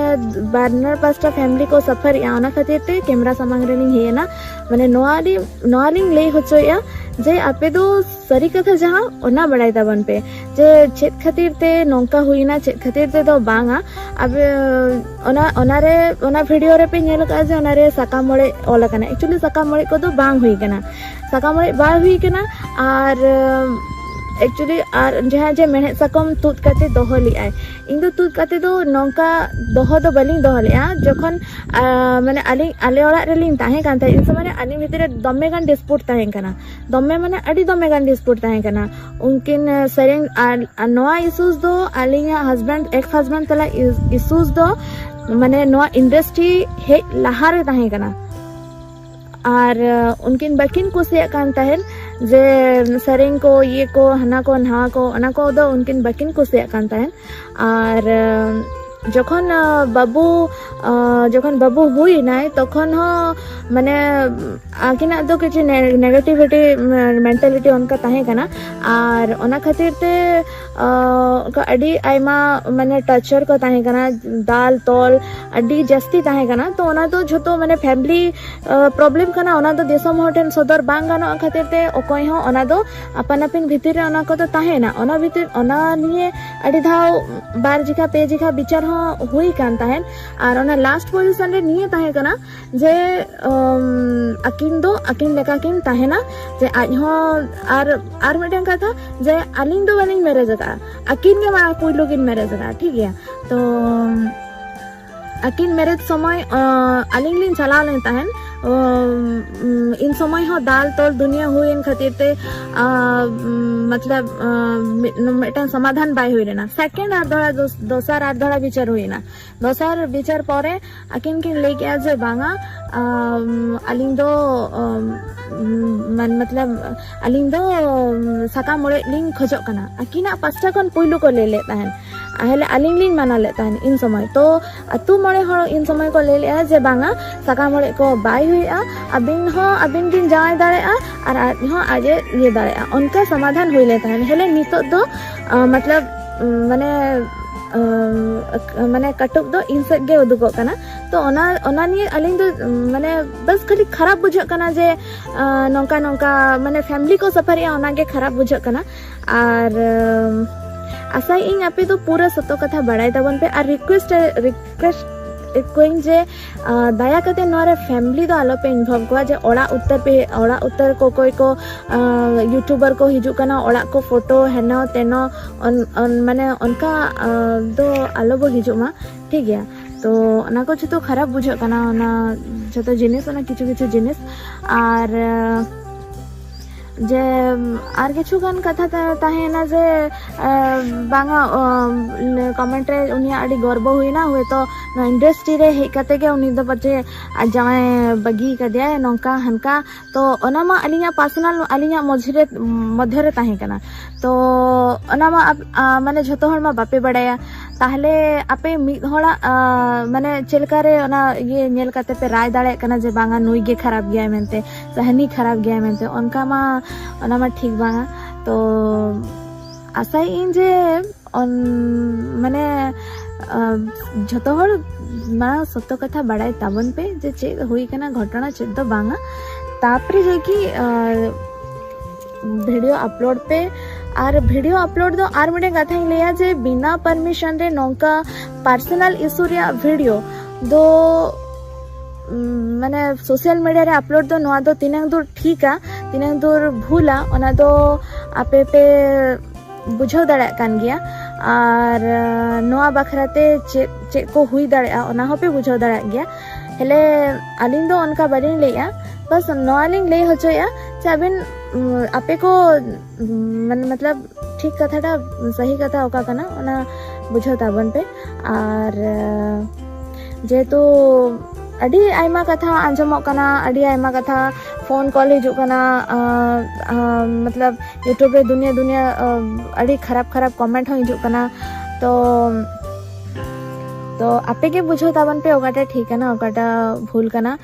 ᱵᱟᱱᱟᱨ ᱯᱟᱥᱴᱟ ᱯᱷᱮᱢᱞᱤ ᱠᱚ ᱥᱟᱯᱷᱟᱨᱮᱜᱼᱟ, ᱚᱱᱟ ᱠᱷᱟᱹᱛᱤᱨ ᱛᱮ ᱠᱮᱢᱨᱟ ᱥᱟᱢᱟᱝ ᱨᱮᱞᱤᱧ ᱦᱮᱡ ᱮᱱᱟ᱾ ᱢᱟᱱᱮ ᱱᱚᱣᱟ ᱞᱤᱧ ᱱᱚᱣᱟ ᱞᱤᱧ ᱞᱟᱹᱭ ᱦᱚᱪᱚᱭᱮᱫᱼᱟ ᱡᱮ ᱟᱯᱮ ᱫᱚ ᱥᱟᱹᱨᱤ ᱠᱟᱛᱷᱟ ᱡᱟᱦᱟᱸ, ᱚᱱᱟ ᱵᱟᱲᱟᱭ ᱛᱟᱵᱚᱱ ᱯᱮ ᱡᱮ ᱪᱮᱫ ᱠᱷᱟᱹᱛᱤᱨ ᱛᱮ ᱱᱚᱝᱠᱟ ᱦᱩᱭᱱᱟ, ᱪᱮᱫ ᱠᱷᱟᱹᱛᱤᱨ ᱛᱮᱫᱚ ᱵᱟᱝᱟ᱾ ᱟᱵᱮ ᱚᱱᱟ ᱚᱱᱟᱨᱮ ᱚᱱᱟ ᱵᱷᱤᱰᱤᱭᱳ ᱨᱮᱯᱮ ᱧᱮᱞ ᱟᱠᱟᱫᱼᱟ ᱡᱮ ᱚᱱᱟᱨᱮ ᱥᱟᱠᱟᱢ ᱚᱲᱮᱡ ᱚᱞ ᱟᱠᱟᱱᱟ᱾ ᱮᱠᱪᱩᱭᱮᱞᱤ ᱥᱟᱠᱟᱢ ᱚᱲᱮᱡ ᱠᱚᱫᱚ ᱵᱟᱝ ᱦᱩᱭ ᱠᱟᱱᱟ, ᱥᱟᱠᱟᱢ ᱚᱲᱮᱡ ᱵᱟᱭ ᱦᱩᱭ ᱠᱟᱱᱟ᱾ ᱟᱨ ᱮᱠᱪᱩᱭᱮᱞᱤ ᱟᱨ ᱡᱟᱦᱟᱸ ᱡᱮ ᱢᱮᱲᱦᱮᱫ ᱥᱟᱠᱚᱢ ᱛᱩᱫ ᱠᱟᱛᱮ ᱫᱚᱦᱚ ᱞᱮᱫᱟᱭ, ᱤᱧ ᱫᱚ ᱛᱩᱫ ᱠᱟᱛᱮ ᱫᱚ ᱱᱚᱝᱠᱟ ᱫᱚᱦᱚ ᱫᱚ ᱵᱟᱹᱞᱤᱧ ᱫᱚᱦᱚ ᱞᱮᱫᱼᱟ᱾ ᱡᱚᱠᱷᱚᱱ ᱟᱨ ᱢᱟᱱᱮ ᱟᱹᱞᱤᱧ ᱟᱞᱮ ᱚᱲᱟᱜ ᱨᱮᱞᱤᱧ ᱛᱟᱦᱮᱸ ᱠᱟᱱ ᱛᱟᱦᱮᱸᱫ, ᱤᱱ ᱥᱚᱢᱚᱭ ᱨᱮ ᱟᱹᱞᱤᱧ ᱵᱷᱤᱛᱤᱨ ᱨᱮ ᱫᱚᱢᱮ ᱜᱟᱱ ᱰᱤᱥᱯᱩᱴ ᱛᱟᱦᱮᱸ ᱠᱟᱱᱟ, ᱫᱚᱢᱮ ᱢᱟᱱᱮ ᱟᱹᱰᱤ ᱫᱚᱢᱮ ᱜᱟᱱ ᱰᱤᱥᱯᱩᱴ ᱛᱟᱦᱮᱸ ᱠᱟᱱᱟ᱾ ᱩᱱᱠᱤᱱ ᱥᱮᱨᱮᱧ ᱟᱨ ᱱᱚᱣᱟ ᱤᱥᱩᱥ ᱫᱚ ᱟᱹᱞᱤᱧᱟᱜ ᱦᱟᱥᱵᱮᱱᱰ ᱮᱠᱥ ᱦᱟᱥᱵᱮᱱᱰ ᱛᱟᱞᱟ ᱤᱥᱩᱥ ᱫᱚ ᱢᱟᱱᱮ ᱱᱚᱣᱟ ᱤᱱᱰᱟᱥᱴᱨᱤ ᱦᱮᱡ ᱞᱟᱦᱟᱨᱮ ᱛᱟᱦᱮᱸ ᱠᱟᱱᱟ᱾ ᱟᱨ ᱩᱱᱠᱤᱱ ᱵᱟᱹᱠᱤᱱ ᱠᱩᱥᱤᱭᱟᱜ ᱠᱟᱱ ᱛᱟᱦᱮᱸᱫ ᱡᱮ ᱥᱮᱨᱮᱧ ᱠᱚ, ᱤᱭᱟᱹ ᱠᱚ, ᱦᱟᱱᱟ ᱠᱚ ᱱᱟᱣᱟ ᱠᱚ, ᱚᱱᱟ ᱠᱚᱫᱚ ᱩᱱᱠᱤᱱ ᱵᱟᱹᱠᱤᱱ ᱠᱩᱥᱤᱭᱟᱜ ᱠᱟᱱ ᱛᱟᱦᱮᱸᱫ᱾ ᱟᱨ ᱡᱚᱠᱷᱚᱱ ᱵᱟᱹᱵᱩ ᱡᱚᱠᱷᱚᱱ ᱵᱟᱹᱵᱩ ᱦᱩᱭᱱᱟᱭ, ᱛᱚᱠᱷᱚᱱ ᱦᱚᱸ ᱢᱟᱱᱮ ᱟᱹᱠᱤᱱᱟᱜ ᱫᱚ ᱠᱤᱪᱷᱩ ᱱᱮᱜᱮᱴᱤᱵᱷᱤᱴᱤ ᱢᱮᱱᱴᱟᱞᱤᱴᱤ ᱚᱱᱠᱟ ᱛᱟᱦᱮᱸ ᱠᱟᱱᱟ᱾ ᱟᱨ ᱚᱱᱟ ᱠᱷᱟᱹᱛᱤᱨ ᱛᱮ ᱟᱹᱰᱤ ᱟᱭᱢᱟ ᱢᱟᱱᱮ ᱴᱟᱨᱪᱟᱨ ᱠᱚ ᱛᱟᱦᱮᱸ ᱠᱟᱱᱟ, ᱫᱟᱞ ᱛᱚᱞ ᱟᱹᱰᱤ ᱡᱟᱹᱥᱛᱤ ᱛᱟᱦᱮᱸ ᱠᱟᱱᱟ᱾ ᱛᱚ ᱚᱱᱟ ᱫᱚ ᱡᱷᱚᱛᱚ ᱢᱟᱱᱮ ᱯᱷᱮᱢᱞᱤ ᱯᱨᱚᱵᱞᱮᱢ ᱠᱟᱱᱟ, ᱚᱱᱟ ᱫᱚ ᱫᱤᱥᱚᱢ ᱦᱚᱲ ᱴᱷᱮᱱ ᱥᱚᱫᱚᱨ ᱵᱟᱝ ᱜᱟᱱᱚᱜᱼᱟ ᱠᱷᱟᱹᱛᱤᱨ ᱛᱮ ᱚᱠᱚᱭ ᱦᱚᱸ ᱚᱱᱟ ᱫᱚ ᱟᱯᱟᱱ ᱟᱹᱯᱤᱱ ᱵᱷᱤᱛᱤᱨ ᱨᱮ ᱚᱱᱟ ᱠᱚᱫᱚ ᱛᱟᱦᱮᱸᱱᱟ᱾ ᱚᱱᱟ ᱵᱷᱤᱛᱤᱨ ᱚᱱᱟ ᱱᱤᱭᱮ ᱟᱹᱰᱤ ᱫᱷᱟᱣ ᱵᱟᱨ ᱡᱮᱠᱷᱟ ᱯᱮ ᱡᱮᱠᱷᱟ ᱵᱤᱪᱟᱨ ᱦᱚᱸ ᱦᱩᱭ ᱠᱟᱱ ᱛᱟᱦᱮᱸᱫ᱾ ᱟᱨ ᱚᱱᱟ ᱞᱟᱥᱴ ᱯᱚᱡᱤᱥᱚᱱ ᱨᱮ ᱱᱤᱭᱟᱹ ᱛᱟᱦᱮᱸ ᱠᱟᱱᱟ ᱡᱮ ᱟᱹᱠᱤᱱ ᱫᱚ ᱟᱹᱠᱤᱱ ᱞᱮᱠᱟ ᱠᱤᱱ ᱛᱟᱦᱮᱸᱱᱟ, ᱡᱮ ᱟᱡ ᱦᱚᱸ ᱟᱨ ᱟᱨ ᱢᱤᱫᱴᱮᱱ ᱠᱟᱛᱷᱟ ᱡᱮ ᱟᱹᱞᱤᱧ ᱫᱚ ᱵᱟᱹᱞᱤᱧ ᱢᱮᱨᱮᱡᱽ ᱟᱠᱟᱫᱼᱟ, ᱟᱹᱠᱤᱱ ᱜᱮ ᱢᱟᱲᱟᱝ ᱯᱩᱭᱞᱩ ᱠᱤᱱ ᱢᱮᱨᱮᱡᱽ ᱟᱠᱟᱫᱼᱟ, ᱴᱷᱤᱠ ᱜᱮᱭᱟ᱾ ᱛᱚ ᱟᱹᱠᱤᱱ ᱢᱮᱨᱮᱡᱽ ᱥᱚᱢᱚᱭ ᱟᱹᱞᱤᱧ ᱞᱤᱧ ᱪᱟᱞᱟᱣ ᱞᱮᱱ ᱛᱟᱦᱮᱸᱱ᱾ ᱤᱱ ᱥᱚᱢᱚᱭ ᱦᱚᱸ ᱫᱟᱞ ᱛᱚᱞ ᱫᱩᱱᱤᱭᱟᱹ ᱦᱩᱭᱮᱱ ᱠᱷᱟᱹᱛᱤᱨ ᱛᱮ ᱢᱚᱛᱞᱚᱵ ᱢᱤᱫᱴᱟᱝ ᱥᱚᱢᱟᱫᱷᱟᱱ ᱵᱟᱭ ᱦᱩᱭ ᱞᱮᱱᱟ᱾ ᱥᱮᱠᱮᱱᱰ ᱟᱨ ᱫᱷᱟᱨᱟ ᱫᱚᱥᱟᱨ ᱟᱨ ᱫᱷᱟᱨᱟ ᱵᱤᱪᱟᱹᱨ ᱦᱩᱭᱮᱱᱟ᱾ ᱫᱚᱥᱟᱨ ᱵᱤᱪᱟᱹᱨ ᱯᱚᱨᱮ ᱟᱹᱠᱤᱱ ᱠᱤᱱ ᱞᱟᱹᱭ ᱠᱮᱜᱼᱟ ᱡᱮ ᱵᱟᱝᱟ, ᱟᱹᱞᱤᱧ ᱫᱚ ᱢᱟᱱ ᱢᱚᱛᱞᱚᱵ ᱟᱹᱞᱤᱧ ᱫᱚ ᱥᱟᱠᱟᱢ ᱚᱲᱮᱡ ᱞᱤᱧ ᱠᱷᱚᱡᱚᱜ ᱠᱟᱱᱟ᱾ ᱟᱹᱠᱤᱱᱟᱜ ᱯᱟᱥᱴᱟ ᱠᱷᱚᱱ ᱯᱩᱭᱞᱩ ᱠᱚ ᱞᱟᱹᱭ ᱞᱮᱫ ᱛᱟᱦᱮᱸᱱ᱾ ᱟᱦᱞᱮ ᱟᱹᱞᱤᱧ ᱞᱤᱧ ᱢᱟᱱᱟ ᱞᱮᱫ ᱛᱟᱦᱮᱸᱱ ᱤᱱ ᱥᱚᱢᱚᱭ᱾ ᱛᱚ ᱟᱹᱛᱩ ᱢᱚᱬᱮ ᱦᱚᱲ ᱤᱱ ᱥᱚᱢᱚᱭ ᱠᱚ ᱞᱟᱹᱭ ᱞᱮᱫᱼᱟ ᱡᱮ ᱵᱟᱝᱟ, ᱥᱟᱠᱟᱢ ᱚᱲᱮᱡ ᱠᱚ ᱵᱟᱭ ᱦᱩᱭᱩᱜᱼᱟ, ᱟᱹᱵᱤᱱ ᱦᱚᱸ ᱟᱹᱵᱤᱱ ᱵᱤᱱ ᱡᱟᱶᱟᱭ ᱫᱟᱲᱮᱭᱟᱜᱼᱟ ᱟᱨ ᱟᱡ ᱦᱚᱸ ᱟᱡ ᱮ ᱤᱭᱟᱹ ᱫᱟᱲᱮᱭᱟᱜᱼᱟ᱾ ᱚᱱᱠᱟ ᱥᱚᱢᱟᱫᱷᱟᱱ ᱦᱩᱭ ᱞᱮᱱ ᱛᱟᱦᱮᱸᱱ᱾ ᱦᱮᱞᱮ ᱱᱤᱛᱚᱜ ᱫᱚ ᱢᱚᱛᱞᱚᱵ ᱢᱟᱱᱮ ᱢᱟᱱᱮ ᱠᱟᱹᱴᱩᱵ ᱫᱚ ᱤᱧ ᱥᱮᱫ ᱜᱮ ᱩᱫᱩᱜᱚᱜ ᱠᱟᱱᱟ᱾ ᱛᱚ ᱚᱱᱟ ᱚᱱᱟ ᱱᱤᱭᱮ ᱟᱹᱞᱤᱧ ᱫᱚ ᱢᱟᱱᱮ ᱵᱟᱥ ᱠᱷᱟᱹᱞᱤ ᱠᱷᱟᱨᱟᱯ ᱵᱩᱡᱷᱟᱹᱜ ᱠᱟᱱᱟ ᱡᱮ ᱱᱚᱝᱠᱟ ᱱᱚᱝᱠᱟ ᱢᱟᱱᱮ ᱯᱷᱮᱢᱞᱤ ᱠᱚ ᱥᱟᱯᱷᱟᱨᱮᱜᱼᱟ, ᱚᱱᱟᱜᱮ ᱠᱷᱟᱨᱟᱯ ᱵᱩᱡᱷᱟᱹᱜ ᱠᱟᱱᱟ᱾ ᱟᱨ ᱟᱥᱟᱭᱮᱫ ᱟᱹᱧ ᱟᱯᱮ ᱫᱚ ᱯᱩᱨᱟᱹ ᱥᱚᱛᱚ ᱠᱟᱛᱷᱟ ᱵᱟᱲᱟᱭ ᱛᱟᱵᱚᱱ ᱯᱮ᱾ ᱟᱨ ᱨᱤᱠᱩᱭᱮᱥᱴ ᱨᱤᱠᱩᱭᱮᱥᱴ ᱠᱚᱣᱟᱧ ᱡᱮ ᱫᱟᱭᱟ ᱠᱟᱛᱮ ᱱᱚᱣᱟ ᱨᱮ ᱯᱷᱮᱢᱤᱞᱤ ᱫᱚ ᱟᱞᱚ ᱯᱮ ᱤᱱᱵᱷᱚᱞᱵᱷ ᱠᱚᱣᱟ, ᱡᱮ ᱚᱲᱟᱜ ᱩᱛᱟᱹᱨ ᱯᱮ, ᱚᱲᱟᱜ ᱩᱛᱟᱹᱨ ᱠᱚ ᱚᱠᱚᱭ ᱠᱚ ᱤᱭᱩᱴᱩᱵᱟᱨ ᱠᱚ ᱦᱤᱡᱩᱜ ᱠᱟᱱᱟ, ᱚᱲᱟᱜ ᱠᱚ ᱯᱷᱳᱴᱳ ᱦᱮᱱᱚ ᱛᱮᱱᱚ, ᱢᱟᱱᱮ ᱚᱱᱠᱟ ᱫᱚ ᱟᱞᱚ ᱵᱚ ᱦᱤᱡᱩᱜ ᱢᱟ, ᱴᱷᱤᱠ ᱜᱮᱭᱟ᱾ ᱛᱚ ᱚᱱᱟ ᱠᱚ ᱡᱚᱛᱚ ᱠᱷᱟᱨᱟᱯ ᱵᱩᱡᱷᱟᱹᱜ ᱠᱟᱱᱟ, ᱚᱱᱟ ᱡᱚᱛᱚ ᱡᱤᱱᱤᱥ, ᱚᱱᱟ ᱠᱤᱪᱷᱩ ᱠᱤᱪᱷᱩ ᱡᱤᱱᱤᱥ᱾ ᱟᱨ ᱡᱮ ᱟᱨ ᱠᱤᱪᱷᱩ ᱜᱟᱱ ᱠᱟᱛᱷᱟ ᱛᱟᱦᱮᱸᱭᱮᱱᱟ ᱡᱮ ᱵᱟᱝᱟ, ᱠᱚᱢᱮᱱᱴ ᱨᱮ ᱩᱱᱤᱭᱟᱜ ᱟᱹᱰᱤ ᱜᱚᱨᱵᱚ ᱦᱩᱭᱱᱟ, ᱦᱚᱭᱛᱳ ᱱᱚᱣᱟ ᱤᱱᱰᱟᱥᱴᱨᱤ ᱨᱮ ᱦᱮᱡ ᱠᱟᱛᱮ ᱜᱮ ᱩᱱᱤ ᱫᱚ ᱯᱟᱪᱮ ᱟᱡ ᱡᱟᱶᱟᱭ ᱵᱟᱹᱜᱤ ᱠᱟᱫᱮᱭᱟᱭ, ᱱᱚᱝᱠᱟ ᱦᱟᱱᱠᱟ᱾ ᱛᱚ ᱚᱱᱟ ᱢᱟ ᱟᱹᱞᱤᱧᱟᱜ ᱯᱟᱨᱥᱚᱱᱟᱞ, ᱟᱹᱞᱤᱧᱟᱜ ᱢᱚᱫᱽᱫᱷᱮ ᱨᱮ, ᱢᱚᱫᱽᱫᱷᱮ ᱨᱮ ᱛᱟᱦᱮᱸ ᱠᱟᱱᱟ᱾ ᱛᱚ ᱚᱱᱟ ᱢᱟ ᱟᱯ-, ᱟ, ᱢᱟᱱᱮ ᱡᱷᱚᱛᱚ ᱦᱚᱲ ᱢᱟ ᱵᱟᱯᱮ ᱵᱟᱲᱟᱭᱟ᱾ ᱛᱟᱦᱞᱮ ᱟᱯᱮ ᱢᱤᱫ ᱦᱚᱲᱟᱜ, ᱟ, ᱢᱟᱱᱮ ᱪᱮᱫ ᱞᱮᱠᱟ ᱨᱮ ᱚᱱᱟ ᱤᱭᱟᱹ ᱧᱮᱞ ᱠᱟᱛᱮ ᱯᱮ ᱨᱟᱭ ᱫᱟᱲᱮᱭᱟᱜ ᱠᱟᱱᱟ ᱡᱮ ᱵᱟᱝᱟ ᱱᱩᱭ ᱜᱮ ᱠᱷᱟᱨᱟᱯ ᱜᱮᱭᱟᱭ ᱢᱮᱱᱛᱮ, ᱥᱮ ᱦᱟᱹᱱᱤ ᱠᱷᱟᱨᱟᱯ ᱜᱮᱭᱟᱭ ᱢᱮᱱᱛᱮ? ᱚᱱᱠᱟ ᱢᱟ, ᱚᱱᱟ ᱢᱟ ᱴᱷᱤᱠ ᱵᱟᱝᱟ᱾ ᱛᱚ ᱟᱥᱟᱭᱮᱫ ᱟᱹᱧ ᱡᱮ ᱚᱱ-, ᱢᱟᱱᱮ, ᱟ, ᱡᱷᱚᱛᱚ ᱦᱚᱲ ᱢᱟᱲᱟᱝ ᱥᱚᱛᱚ ᱠᱟᱛᱷᱟ ᱵᱟᱲᱟᱭ ᱛᱟᱵᱚᱱ ᱯᱮ ᱡᱮ ᱪᱮᱫ ᱦᱩᱭ ᱠᱟᱱᱟ ᱜᱷᱚᱴᱚᱱᱟ, ᱪᱮᱫ ᱫᱚ ᱵᱟᱝᱟ᱾ ᱛᱟᱯᱚᱨᱮ ᱡᱮ ᱠᱤ, ᱟ, ᱵᱷᱤᱰᱤᱭᱳ ᱟᱯᱞᱳᱰ ᱯᱮ᱾ ᱟᱨ ᱵᱷᱤᱰᱤᱭᱳ ᱟᱯᱞᱳᱰ ᱫᱚ ᱟᱨ ᱢᱤᱫᱴᱮᱱ ᱠᱟᱛᱷᱟᱧ ᱞᱟᱹᱭᱟ ᱡᱮ ᱵᱤᱱᱟ ᱯᱟᱨᱢᱤᱥᱚᱱ ᱨᱮ ᱱᱚᱝᱠᱟ ᱯᱟᱨᱥᱚᱱᱟᱞ ᱤᱥᱩ ᱨᱮᱭᱟᱜ ᱵᱷᱤᱰᱤᱭᱳ ᱫᱚ, ᱩᱢ, ᱢᱟᱱᱮ ᱥᱳᱥᱟᱞ ᱢᱤᱰᱤᱭᱟ ᱨᱮ ᱟᱯᱞᱳᱰ ᱫᱚ ᱱᱚᱣᱟ ᱫᱚ ᱛᱤᱱᱟᱹᱝ ᱫᱩᱨ ᱴᱷᱤᱠᱟ, ᱛᱤᱱᱟᱹᱝ ᱫᱩᱨ ᱵᱷᱩᱞᱟ, ᱚᱱᱟ ᱫᱚ ᱟᱯᱮ ᱯᱮ ᱵᱩᱡᱷᱟᱹᱣ ᱫᱟᱲᱮᱭᱟᱜ ᱠᱟᱱ ᱜᱮᱭᱟ᱾ ᱟᱨ, ᱟ, ᱱᱚᱣᱟ ᱵᱟᱠᱷᱨᱟ ᱛᱮ ᱪᱮᱫ, ᱪᱮᱫ ᱠᱚ ᱦᱩᱭ ᱫᱟᱲᱮᱭᱟᱜᱼᱟ, ᱚᱱᱟ ᱦᱚᱸᱯᱮ ᱵᱩᱡᱷᱟᱹᱣ ᱫᱟᱲᱮᱭᱟᱜ ᱜᱮᱭᱟ᱾ ᱦᱮᱞᱮ, ᱟᱹᱞᱤᱧ ᱫᱚ ᱚᱱᱠᱟ ᱵᱟᱹᱞᱤᱧ ᱞᱟᱹᱭᱮᱜᱼᱟ, ᱵᱟᱥ ᱱᱚᱣᱟ ᱞᱤᱧ ᱞᱟᱹᱭ ᱦᱚᱪᱚᱭᱮᱜᱼᱟ ᱡᱮ ᱟᱵᱮᱱ, ᱩᱢ, ᱟᱯᱮ ᱠᱚ, ᱩᱢ, ᱢᱟᱱᱮ, ᱢᱚᱛᱞᱚᱵ, ᱴᱷᱤᱠ ᱠᱟᱛᱷᱟᱴᱟ, ᱥᱟᱹᱦᱤ ᱠᱟᱛᱷᱟ ᱚᱠᱟ ᱠᱟᱱᱟ, ᱚᱱᱟ ᱵᱩᱡᱷᱟᱹᱣ ᱛᱟᱵᱚᱱ ᱯᱮ᱾ ᱟᱨ, ᱟ, ᱡᱮᱦᱮᱛᱩ ᱟᱹᱰᱤ ᱟᱭᱢᱟ ᱠᱟᱛᱷᱟ ᱟᱸᱡᱚᱢᱚᱜ ᱠᱟᱱᱟ, ᱟᱹᱰᱤ ᱟᱭᱢᱟ ᱠᱟᱛᱷᱟ ᱯᱷᱳᱱ ᱠᱚᱞ ᱦᱤᱡᱩᱜ ᱠᱟᱱᱟ, ᱟ, ᱟ, ᱢᱚᱛᱞᱚᱵ, ᱭᱩᱴᱩᱵᱽ ᱨᱮ ᱫᱩᱱᱤᱭᱟᱹ ᱫᱩᱱᱤᱭᱟᱹ, ᱟ, ᱟᱹᱰᱤ ᱠᱷᱟᱨᱟᱯ ᱠᱷᱟᱨᱟᱯ ᱠᱚᱢᱮᱱᱴ ᱦᱚᱸ ᱦᱤᱡᱩᱜ ᱠᱟᱱᱟ᱾ ᱛᱚ, ᱛᱚ ᱟᱯᱮ ᱜᱮ ᱵᱩᱡᱷᱟᱹᱣ ᱛᱟᱵᱚᱱ ᱯᱮ ᱚᱠᱟᱴᱟᱜ ᱴᱷᱤᱠ ᱠᱟᱱᱟ, ᱚᱠᱟᱴᱟᱜ ᱵᱷᱩᱞ ᱠᱟᱱᱟ᱾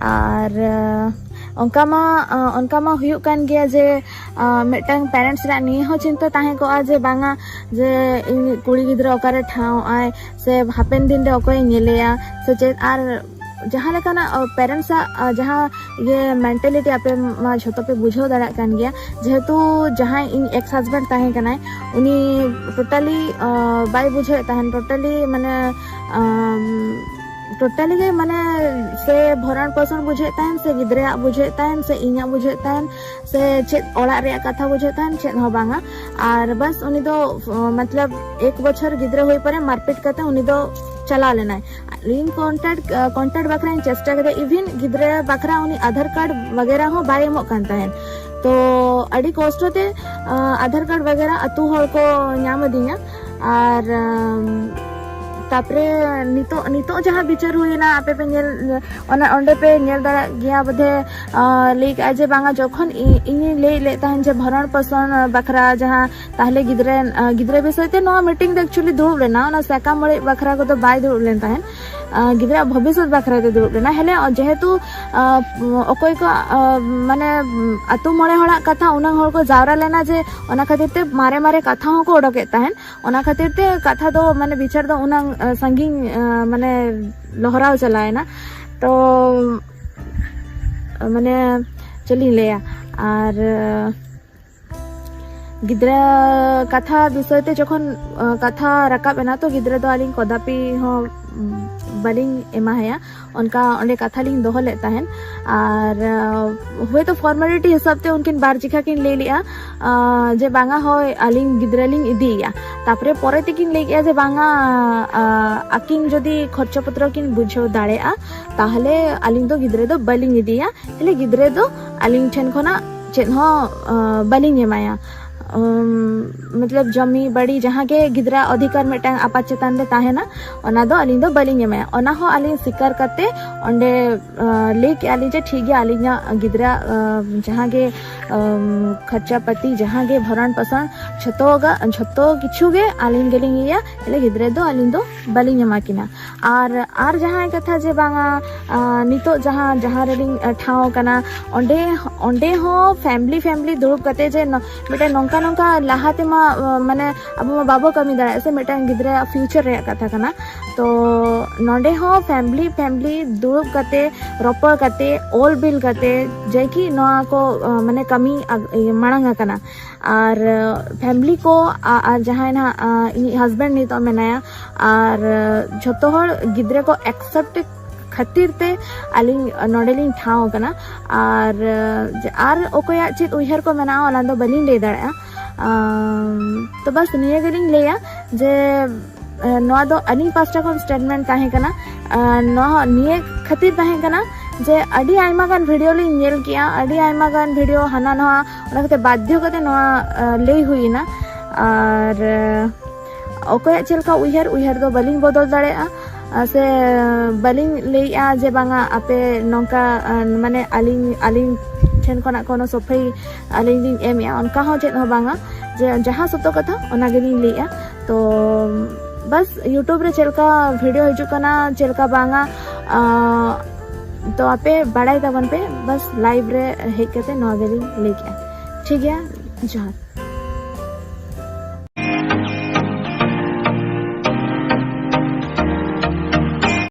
ᱟᱨ, ᱟ, ᱚᱱᱠᱟ ᱢᱟ, ᱟ, ᱚᱱᱠᱟ ᱢᱟ ᱦᱩᱭᱩᱜ ᱠᱟᱱ ᱜᱮᱭᱟ ᱡᱮ, ᱟ, ᱢᱤᱫᱴᱟᱝ ᱯᱮᱨᱮᱱᱴᱥ ᱨᱮᱭᱟᱜ ᱱᱤᱭᱟᱹ ᱦᱚᱸ ᱪᱤᱱᱛᱟᱹ ᱛᱟᱦᱮᱸ ᱠᱚᱜᱼᱟ ᱡᱮ ᱵᱟᱝᱟ, ᱡᱮ ᱤᱧ ᱠᱩᱲᱤ ᱜᱤᱫᱽᱨᱟᱹ ᱚᱠᱟᱨᱮ ᱴᱷᱟᱶ ᱟᱭ, ᱥᱮ ᱦᱟᱯᱮᱱ ᱫᱤᱱ ᱨᱮ ᱚᱠᱚᱭᱮ ᱧᱮᱞᱮᱭᱟ, ᱥᱮ ᱪᱮᱫ᱾ ᱟᱨ ᱡᱟᱦᱟᱸ ᱞᱮᱠᱟᱱᱟᱜ, ᱟ, ᱯᱮᱨᱮᱱᱴᱥ ᱟᱜ, ᱟ, ᱡᱟᱦᱟᱸ ᱤᱭᱟᱹ ᱢᱮᱱᱴᱟᱞᱤᱴᱤ ᱟᱯᱮ ᱢᱟ ᱡᱷᱚᱛᱚ ᱯᱮ ᱵᱩᱡᱷᱟᱹᱣ ᱫᱟᱲᱮᱭᱟᱜ ᱠᱟᱱ ᱜᱮᱭᱟ, ᱡᱮᱦᱮᱛᱩ ᱡᱟᱦᱟᱸᱭ ᱤᱧ ᱮᱠᱥ ᱦᱟᱥᱵᱮᱱᱰ ᱛᱟᱦᱮᱸ ᱠᱟᱱᱟᱭ, ᱩᱱᱤ ᱴᱳᱴᱟᱞᱤ, ᱟ, ᱵᱟᱭ ᱵᱩᱡᱷᱟᱹᱣᱮᱫ ᱛᱟᱦᱮᱱ, ᱴᱳᱴᱟᱞᱤ ᱢᱟᱱᱮ, ᱟᱢ, ᱴᱳᱴᱟᱞᱤ ᱜᱮ ᱢᱟᱱᱮ ᱥᱮ ᱵᱷᱚᱨᱚᱱ ᱯᱳᱥᱚᱱ ᱵᱩᱡᱷᱟᱹᱜ ᱛᱟᱦᱮᱱ, ᱥᱮ ᱜᱤᱫᱽᱨᱟᱹᱣᱟᱜ ᱵᱩᱡᱷᱟᱹᱜ ᱛᱟᱦᱮᱱ, ᱥᱮ ᱤᱧᱟᱹᱜ ᱵᱩᱡᱷᱟᱹᱜ ᱛᱟᱦᱮᱱ, ᱥᱮ ᱪᱮᱫ ᱚᱲᱟᱜ ᱨᱮᱭᱟᱜ ᱠᱟᱛᱷᱟ ᱵᱩᱡᱷᱟᱹᱜ ᱛᱟᱦᱮᱱ, ᱪᱮᱫ ᱦᱚᱸ ᱵᱟᱝᱟ᱾ ᱟᱨ ᱵᱟᱥ ᱩᱱᱤ ᱫᱚ ᱢᱚᱛᱞᱚᱵ ᱮᱠ ᱵᱚᱪᱷᱚᱨ ᱜᱤᱫᱽᱨᱟᱹ ᱦᱩᱭ ᱯᱚᱨᱮ ᱢᱟᱨᱯᱤᱴ ᱠᱟᱛᱮ ᱩᱱᱤ ᱫᱚ ᱪᱟᱞᱟᱣ ᱞᱮᱱᱟᱭ᱾ ᱤᱧ ᱠᱚᱱᱴᱟᱠᱴ ᱠᱚᱱᱴᱟᱠᱴ ᱵᱟᱠᱷᱨᱟᱧ ᱪᱮᱥᱴᱟ ᱠᱮᱫᱟ, ᱤᱵᱷᱤᱱ ᱜᱤᱫᱽᱨᱟᱹ ᱵᱟᱠᱷᱨᱟ ᱩᱱᱤ ᱟᱫᱷᱟᱨ ᱠᱟᱨᱰ ᱵᱟᱜᱮᱨᱟ ᱦᱚᱸ ᱵᱟᱭ ᱮᱢᱚᱜ ᱠᱟᱱ ᱛᱟᱦᱮᱸᱫ᱾ ᱛᱚ ᱟᱹᱰᱤ ᱠᱚᱥᱴᱚ ᱛᱮ ᱟᱫᱷᱟᱨ ᱠᱟᱨᱰ ᱵᱟᱜᱮᱨᱟ ᱟᱹᱛᱩ ᱦᱚᱲ ᱠᱚ ᱧᱟᱢ ᱟᱹᱫᱤᱧᱟ᱾ ᱟᱨ ᱛᱟᱯᱚᱨᱮ ᱱᱤᱛᱚᱜ ᱱᱤᱛᱚᱜ ᱡᱟᱦᱟᱸ ᱵᱤᱪᱟᱹᱨ ᱦᱩᱭᱮᱱᱟ, ᱟᱯᱮ ᱯᱮ ᱧᱮᱞ ᱚᱱᱟ ᱚᱸᱰᱮ ᱯᱮ ᱧᱮᱞ ᱫᱟᱲᱮᱭᱟᱜ ᱜᱮᱭᱟ ᱵᱚᱫᱷᱮ᱾ ᱞᱟᱹᱭ ᱠᱟᱜᱼᱟ ᱡᱮ ᱵᱟᱝᱟ, ᱡᱚᱠᱷᱚᱱ ᱤᱧᱤᱧ ᱞᱟᱹᱭ ᱞᱮᱫ ᱛᱟᱦᱮᱸᱫ ᱡᱮ ᱵᱷᱚᱨᱚᱱ ᱯᱳᱥᱚᱱ ᱵᱟᱠᱷᱨᱟ ᱡᱟᱦᱟᱸ, ᱛᱟᱦᱞᱮ ᱜᱤᱫᱽᱨᱟᱹ ᱜᱤᱫᱽᱨᱟᱹ ᱵᱤᱥᱚᱭ ᱛᱮ ᱱᱚᱣᱟ ᱢᱤᱴᱤᱝ ᱫᱚ ᱮᱠᱪᱩᱭᱮᱞᱤ ᱫᱩᱲᱩᱵ ᱞᱮᱱᱟ, ᱚᱱᱟ ᱥᱟᱠᱟᱢ ᱚᱲᱮᱡ ᱵᱟᱠᱷᱨᱟ ᱠᱚᱫᱚ ᱵᱟᱭ ᱫᱩᱲᱩᱵ ᱞᱮᱱ ᱛᱟᱦᱮᱸᱫ᱾ ᱜᱤᱫᱽᱨᱟᱹ ᱵᱷᱚᱵᱤᱥᱚᱛ ᱵᱟᱠᱷᱨᱟ ᱛᱮ ᱫᱩᱲᱩᱵ ᱞᱮᱱᱟ᱾ ᱦᱮᱞᱮ ᱡᱮᱦᱮᱛᱩ ᱚᱠᱚᱭ ᱠᱚ ᱢᱟᱱᱮ ᱟᱛᱳ ᱢᱚᱬᱮ ᱦᱚᱲᱟᱜ ᱠᱟᱛᱷᱟ ᱩᱱᱟᱹᱝ ᱦᱚᱲ ᱠᱚ ᱡᱟᱣᱨᱟ ᱞᱮᱱᱟ ᱡᱮ ᱚᱱᱟ ᱠᱷᱟᱹᱛᱤᱨ ᱛᱮ ᱢᱟᱨᱮ ᱢᱟᱨᱮ ᱠᱟᱛᱷᱟ ᱦᱚᱸᱠᱚ ᱚᱰᱚᱠᱮᱫ ᱛᱟᱦᱮᱸᱫ᱾ ᱚᱱᱟ ᱠᱷᱟᱹᱛᱤᱨ ᱛᱮ ᱠᱟᱛᱷᱟ ᱫᱚ ᱢᱟᱱᱮ ᱵᱤᱪᱟᱹᱨ ᱫᱚ ᱩᱱᱟᱹᱝ ᱥᱟᱺᱜᱤᱧ ᱢᱟᱱᱮ ᱞᱚᱦᱨᱟᱣ ᱪᱟᱞᱟᱣᱮᱱᱟ᱾ ᱛᱚ ᱢᱟᱱᱮ ᱪᱮᱫ ᱞᱤᱧ ᱞᱟᱹᱭᱟ, ᱟᱨ ᱜᱤᱫᱽᱨᱟᱹ ᱠᱟᱛᱷᱟ ᱵᱤᱥᱚᱭ ᱛᱮ ᱡᱚᱠᱷᱚᱱ ᱠᱟᱛᱷᱟ ᱨᱟᱠᱟᱵ ᱮᱱᱟ, ᱛᱚ ᱜᱤᱫᱽᱨᱟᱹ ᱫᱚ ᱟᱹᱞᱤᱧ ᱠᱚᱫᱟᱯᱤ ᱦᱚᱸ ᱵᱟᱹᱞᱤᱧ ᱮᱢᱟᱦᱟᱭᱟ᱾ ᱚᱱᱠᱟ ᱚᱸᱰᱮ ᱠᱟᱛᱷᱟ ᱞᱤᱧ ᱫᱚᱦᱚ ᱞᱮᱫ ᱛᱟᱦᱮᱸᱱ᱾ ᱟᱨ ᱦᱳᱭᱛᱳ ᱯᱷᱚᱨᱢᱟᱞᱤᱴᱤ ᱦᱤᱥᱟᱹᱵ ᱛᱮ ᱩᱱᱠᱤᱱ ᱵᱟᱨ ᱡᱮᱠᱷᱟ ᱠᱤᱱ ᱞᱟᱹᱭ ᱞᱮᱫᱼᱟ ᱡᱮ ᱵᱟᱝᱟ, ᱦᱳᱭ, ᱟᱹᱞᱤᱧ ᱜᱤᱫᱽᱨᱟᱹ ᱞᱤᱧ ᱤᱫᱤᱭᱮᱭᱟ᱾ ᱛᱟᱯᱚᱨᱮ ᱯᱚᱨᱮ ᱛᱮᱠᱤᱱ ᱞᱟᱹᱭ ᱠᱮᱫᱼᱟ ᱡᱮ ᱵᱟᱝᱟ, ᱟᱹᱠᱤᱱ ᱡᱩᱫᱤ ᱠᱷᱚᱨᱪᱟ ᱯᱚᱛᱨᱚ ᱠᱤᱱ ᱵᱩᱡᱷᱟᱹᱣ ᱫᱟᱲᱮᱭᱟᱜᱼᱟ, ᱛᱟᱦᱚᱞᱮ ᱟᱹᱞᱤᱧ ᱫᱚ ᱜᱤᱫᱽᱨᱟᱹ ᱫᱚ ᱵᱟᱹᱞᱤᱧ ᱤᱫᱤᱭᱟ᱾ ᱦᱮᱞᱮ ᱜᱤᱫᱽᱨᱟᱹ ᱫᱚ ᱟᱹᱞᱤᱧ ᱴᱷᱮᱱ ᱠᱷᱚᱱᱟᱜ ᱪᱮᱫ ᱦᱚᱸ ᱵᱟᱹᱞᱤᱧ ᱮᱢᱟᱭᱟ᱾ ᱢᱚᱛᱞᱚᱵ ᱡᱚᱢᱤ ᱵᱟᱲᱤ ᱡᱟᱦᱟᱸ ᱜᱮ ᱜᱤᱫᱽᱨᱟᱹ ᱚᱫᱷᱤᱠᱟᱨ ᱢᱤᱫᱴᱟᱝ ᱟᱯᱟᱛ ᱪᱮᱛᱟᱱ ᱨᱮ ᱛᱟᱦᱮᱱᱟ, ᱚᱱᱟ ᱫᱚ ᱟᱹᱞᱤᱧ ᱫᱚ ᱵᱟᱹᱞᱤᱧ ᱮᱢᱟᱭᱟ᱾ ᱚᱱᱟ ᱦᱚᱸ ᱟᱹᱞᱤᱧ ᱥᱤᱠᱟᱨ ᱠᱟᱛᱮ ᱚᱸᱰᱮ ᱞᱟᱹᱭ ᱠᱮᱜᱼᱟ ᱞᱤᱧ ᱡᱮ ᱴᱷᱤᱠ ᱜᱮᱭᱟ, ᱟᱹᱞᱤᱧᱟᱜ ᱜᱤᱫᱽᱨᱟᱹ ᱡᱟᱦᱟᱸ ᱜᱮ ᱠᱷᱚᱨᱪᱟ ᱯᱟᱹᱛᱤ, ᱡᱟᱦᱟᱸ ᱜᱮ ᱵᱷᱚᱨᱚᱱ ᱯᱳᱥᱚᱱ, ᱡᱷᱚᱛᱚ ᱜᱟ- ᱡᱷᱚᱛᱚ ᱠᱤᱪᱷᱩ ᱜᱮ ᱟᱹᱞᱤᱧ ᱜᱮᱞᱤᱧ ᱤᱭᱟᱹᱭᱟ᱾ ᱦᱮᱞᱮ ᱜᱤᱫᱽᱨᱟᱹ ᱫᱚ ᱟᱹᱞᱤᱧ ᱫᱚ ᱵᱟᱹᱞᱤᱧ ᱮᱢᱟ ᱠᱤᱱᱟ᱾ ᱟᱨ ᱟᱨ ᱡᱟᱦᱟᱸᱭ ᱠᱟᱛᱷᱟ ᱡᱮ ᱵᱟᱝᱟ, ᱟᱨ ᱱᱤᱛᱚᱜ ᱡᱟᱦᱟᱸ ᱡᱟᱦᱟᱸ ᱨᱮᱞᱤᱧ ᱴᱷᱟᱶ ᱟᱠᱟᱱᱟ, ᱚᱸᱰᱮ ᱚᱸᱰᱮ ᱦᱚᱸ ᱯᱷᱮᱢᱞᱤ ᱯᱷᱮᱢᱞᱤ ᱫᱩᱲᱩᱵ ᱠᱟᱛᱮ ᱡᱮ ᱱᱚ- ᱢᱤᱫᱴᱮᱱ ᱱᱚᱝᱠᱟ ᱱᱚᱝᱠᱟ ᱞᱟᱦᱟ ᱛᱮᱢᱟ ᱢᱟᱱᱮ ᱟᱵᱚ ᱢᱟ ᱵᱟᱵᱚ ᱠᱟᱹᱢᱤ ᱫᱟᱲᱮᱭᱟᱜᱼᱟ ᱥᱮ, ᱢᱤᱫᱴᱮᱱ ᱜᱤᱫᱽᱨᱟᱹ ᱯᱷᱤᱭᱩᱪᱟᱨ ᱨᱮᱭᱟᱜ ᱠᱟᱛᱷᱟ ᱠᱟᱱᱟ᱾ ᱛᱚ ᱱᱚᱸᱰᱮ ᱦᱚᱸ ᱯᱷᱮᱢᱞᱤ ᱯᱷᱮᱢᱞᱤ ᱫᱩᱲᱩᱵ ᱠᱟᱛᱮ, ᱨᱚᱯᱚᱲ ᱠᱟᱛᱮ, ᱚᱞ ᱵᱤᱞ ᱠᱟᱛᱮ ᱡᱮ ᱠᱤ ᱱᱚᱣᱟ ᱠᱚ ᱢᱟᱱᱮ ᱠᱟᱹᱢᱤ ᱢᱟᱲᱟᱝ ᱟᱠᱟᱱᱟ᱾ ᱟᱨ ᱯᱷᱮᱢᱞᱤ ᱠᱚ ᱟᱨ ᱡᱟᱦᱟᱸᱭ ᱱᱟᱦᱟᱜ ᱤᱧᱤᱡ ᱦᱟᱥᱵᱮᱱᱰ ᱱᱤᱛᱚᱜ ᱢᱮᱱᱟᱭᱟ, ᱟᱨ ᱡᱷᱚᱛᱚ ᱦᱚᱲ ᱜᱤᱫᱽᱨᱟᱹ ᱠᱚ ᱮᱠᱥᱮᱯᱴ ᱠᱷᱟᱹᱛᱤᱨ ᱛᱮ ᱟᱹᱞᱤᱧ ᱱᱚᱰᱮᱞᱤᱧ ᱴᱷᱟᱶ ᱟᱠᱟᱱᱟ᱾ ᱟᱨ ᱟᱨ ᱚᱠᱚᱭᱟᱜ ᱪᱮᱫ ᱩᱭᱦᱟᱹᱨ ᱠᱚ ᱢᱮᱱᱟᱜᱼᱟ, ᱚᱱᱟ ᱫᱚ ᱵᱟᱹᱞᱤᱧ ᱞᱟᱹᱭ ᱫᱟᱲᱮᱭᱟᱜᱼᱟ᱾ ᱛᱚ ᱵᱟᱥ ᱱᱤᱭᱟᱹ ᱜᱮᱞᱤᱧ ᱞᱟᱹᱭᱟ ᱡᱮ ᱱᱚᱣᱟ ᱫᱚ ᱟᱹᱞᱤᱧ ᱯᱟᱥᱴᱟ ᱠᱷᱚᱱ ᱥᱴᱮᱴᱢᱮᱱᱴ ᱛᱟᱦᱮᱸ ᱠᱟᱱᱟ᱾ ᱱᱚᱣᱟ ᱱᱤᱭᱟᱹ ᱠᱷᱟᱹᱛᱤᱨ ᱛᱟᱦᱮᱸ ᱠᱟᱱᱟ ᱡᱮ ᱟᱹᱰᱤ ᱟᱭᱢᱟ ᱜᱟᱱ ᱵᱷᱤᱰᱤᱭᱳ ᱞᱤᱧ ᱧᱮᱞ ᱠᱮᱜᱼᱟ, ᱟᱹᱰᱤ ᱟᱭᱢᱟ ᱜᱟᱱ ᱵᱷᱤᱰᱤᱭᱳ ᱦᱟᱱᱟ ᱱᱚᱣᱟ, ᱚᱱᱟ ᱠᱷᱟᱹᱛᱤᱨ ᱵᱟᱫᱽᱫᱷᱚ ᱠᱟᱛᱮ ᱱᱚᱣᱟ ᱞᱟᱹᱭ ᱦᱩᱭᱮᱱᱟ᱾ ᱟᱨ ᱚᱠᱚᱭᱟᱜ ᱪᱮᱫ ᱞᱮᱠᱟ ᱩᱭᱦᱟᱹᱨ, ᱩᱭᱦᱟᱹᱨ ᱫᱚ ᱵᱟᱹᱞᱤᱧ ᱵᱚᱫᱚᱞ ᱫᱟᱲᱮᱭᱟᱜᱼᱟ᱾ ᱥᱮ ᱵᱟᱹᱞᱤᱧ ᱞᱟᱹᱭᱮᱜᱼᱟ ᱡᱮ ᱵᱟᱝᱟ ᱟᱯᱮ ᱱᱚᱝᱠᱟ ᱢᱟᱱᱮ ᱟᱹᱞᱤᱧ ᱟᱹᱞᱤᱧ ᱴᱷᱮᱱ ᱠᱷᱚᱱᱟᱜ ᱠᱳᱱᱳ ᱥᱚᱯᱷᱟᱭ ᱟᱹᱞᱤᱧ ᱞᱤᱧ ᱮᱢᱮᱜᱼᱟ, ᱚᱱᱠᱟ ᱦᱚᱸ ᱪᱮᱫ ᱦᱚᱸ ᱵᱟᱝᱟ᱾ ᱡᱮ ᱡᱟᱦᱟᱸ ᱥᱚᱛᱚ ᱠᱟᱛᱷᱟ ᱚᱱᱟ ᱜᱮᱞᱤᱧ ᱞᱟᱹᱭᱮᱜᱼᱟ᱾ ᱛᱚ ᱵᱟᱥ ᱭᱩᱴᱩᱵᱽ ᱨᱮ ᱪᱮᱫ ᱞᱮᱠᱟ ᱵᱷᱤᱰᱤᱭᱳ ᱦᱤᱡᱩᱜ ᱠᱟᱱᱟ, ᱪᱮᱫ ᱞᱮᱠᱟ ᱵᱟᱝᱟ, ᱛᱚ ᱟᱯᱮ ᱵᱟᱲᱟᱭ ᱛᱟᱵᱚᱱ ᱯᱮ᱾ ᱵᱟᱥ ᱞᱟᱭᱤᱵᱷ ᱨᱮ ᱦᱮᱡ ᱠᱟᱛᱮ ᱱᱚᱣᱟ ᱜᱮᱞᱤᱧ ᱞᱟᱹᱭ ᱠᱮᱜᱼᱟ᱾ ᱴᱷᱤᱠ ᱜᱮᱭᱟ, ᱡᱚᱦᱟᱨ᱾